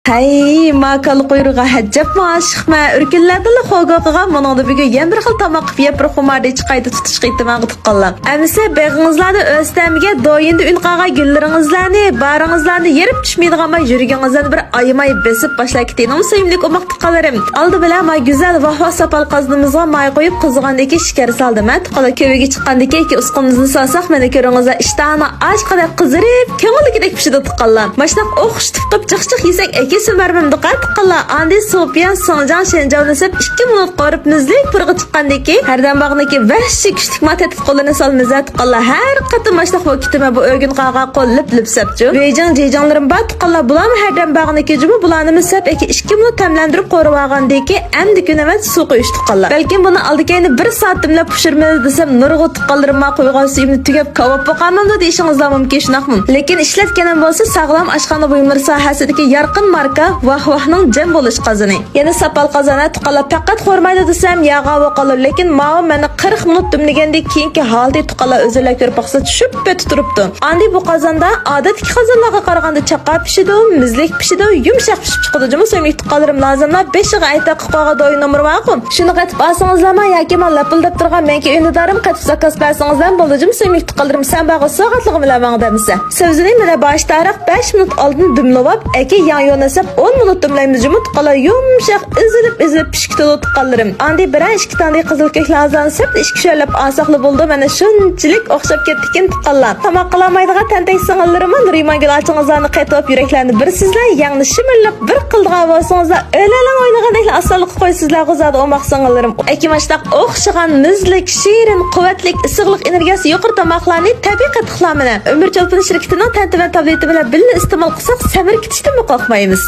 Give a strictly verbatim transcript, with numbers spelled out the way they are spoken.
ھەي، ما كاللا قۇيرۇقىغا ئەجەبمۇ ئاشىقمەن. ئۆركۈنلەردىنلا خوگو قىلغان مۇنىڭدا بۈگۈن يەنە بىر خىل تاماق قىلىپ يەپ، بىر خۇمار دېچە قايتا تۇتۇشقا ئېھتىمالغا تۇغقانلار. ئەمىسە بېغىڭىزلارنى ئۆز تەمىگە دويۇندا ئۈن قالغان گۈللىرىڭىزلارنى، باھارىڭىزلارنى يېرىپ چۈشمەيدىغان ما يۈرىكىڭىزلەرنى بىر ئايىماي بېسىپ باشلاپ كېتىڭ، سۆيۈملۈك ئوماق تۇغقانلىرىم. ئالدى بىلەن ما گۈزەل ۋاھ ۋاھ ساپال قازىنىمىزغا ماي قۇيۇپ قىزىغاندىن كېيىن شېكەر سالدىم ھە تۇغقانلار. كۆۋرۈككە چىققاندىن كېيىن ئۇسقۇمىزنى سالساق، مانا كۆرۈڭىزلەر، ئىشتىھانا ئاشقاندەك قىزىرىپ، كۆڭۈلدىكىدەك پىشىدۇ تۇغقانلار. ماشۇنداق ئوخشىتىپ قىلىپ جىق جىق يېسەك ئەكېلسە مەرمەمدۇق ھە تۇغقانلار. ئاندىن سۇپىيان سىڭجاڭ شېنجاۋنى سېپ ئىككى مىنۇت قورۇپ مۈزلۈك پۇرىغا چىققاندىن كېيىن، ھەردەم باغنىكى ۋەھشىي كۈچلۈك ما تېتىت قولىنى سالىمىز ھە تۇغقانلار. ھەر قېتىم ماشۇنداق بولۇپ كېتىمەن بۇ ئۆگۈن قالغان قول لىپ لىپ سەپچۇ. ۋېيجىڭ جىجىڭلىرىم بار تۇغقانلار، بۇلارمۇ ھەردەم باغنىكى جۇمۇ، بۇلارنىمۇ سەپ ئەكە ئىككى مىنۇت تەملەندۈرۈپ قورۇۋالغاندىن كېيىن ئەمدىكى نۆۋەت سۇ قۇيۇش تۇغقانلار. بەلكىم بۇنى ئالدى كەينى بىر سائەت دەملەپ پىشۇرىمىز دېسەم، نۇرغۇن تۇغقانلىرىم ما قۇيغان سۈيۈمنى تۈگەپ كاۋاپ بولغانمىدۇ دېيىشىڭىزلار مۇمكىن، شۇنداقمۇ؟ لېكىن ئىشلەتكىنىم بولسا ساغلام ئاشخانا بۇيۇملىرى ساھەسىدىكى يارقىن ماركا ۋاھ ۋاھنىڭ جەم بولۇش قازىنى. يەنە ساپال قازان ھە تۇغقانلار، پەقەت خورمايدۇ دېسەم يالغان بولۇپ قالىدۇ، لېكىن ماۋۇ مەننى قىرىق مىنۇت دۈملىگەندىن كېيىنكى ھالىتى تۇغقانلار ئۆزۈڭلار كۆرۈپ باقسا چۈشۈپ پېتى تۇرۇپتۇ. ئاندىن بۇ قازاندا ئادەتتىكى قازانلارغا قارىغاندا چاققان پىشىدۇ، مۈزلۈك پىشىدۇ، يۇمشاق پىشىپ چىقىدۇ جۇمۇ سۆيۈملۈك تۇغقانلىرىم. لازىملار بېشىغا ئەتە قىلىپ قويغان دويۇن نومۇرى بارغۇ، شۇنى قېتىپ ئالسىڭىزلارمۇ ياكى ما لاپىلداپ تۇرغان مەنكى ئۈندىدارىم قېتىپ زاكاز بەرسىڭىزلارمۇ بولىدۇ جۇمۇ سۆيۈملۈك تۇغقانلىرىم. سەن بارغۇ سوغاتلىقىم بىلەن ماڭا دەمسە. سەۋزىنى مانا باشتاراق بەش مىنۇت ئالدىن دۈملىۋاپ، ئەكە ياڭ يونا سەپ ئون مىنۇت دۈملەيمىز جۇمۇ تۇغقانلار، يۇمشاق ئېزىلىپ ئېزىلىپ پىشىپ كېتىدۇ تۇغقانلىرىم. ئاندىن بىرەر ئىككى تاندا قىزىل كۆك لازاننى سەپ ئىككى شۆرلەپ ئالساقلا بولىدۇ. مانا شۇنچىلىك ئوخشاپ كەتتىكىن تۇغقانلار. تاماق قىلالمايدىغان تەنتەك سىڭىللىرىمۇ نۇرىمان گۈل ئاچىڭىزلارنى قېتىۋاپ يۈرەكلەرنى بىرسىزلەر، يەڭنى شىمىرلاپ بىر قىلىدىغان بولسىڭىزلار، ئۆلەرلەر ئوينىغاندەكلا ئاسانلىققا قويىسىزلەرغۇ زادى ئوماق سىڭىللىرىم. ئەكى ماشۇنداق ئوخشىغان مۈزلۈك، شېرىن، قۇۋۋەتلىك، ئىسسىقلىق ئېنېرگىيەسى يۇقىرى تاماقلارنى تەبىئىي قېتىقلار بىلەن ئۆمۈر چولپىنى شىركىتىنىڭ تەنتىمەن تابلېتى بىلەن بىللە ئىستېمال قىلساق سەمرىپ كېتىشتىنمۇ قورقمايمىز.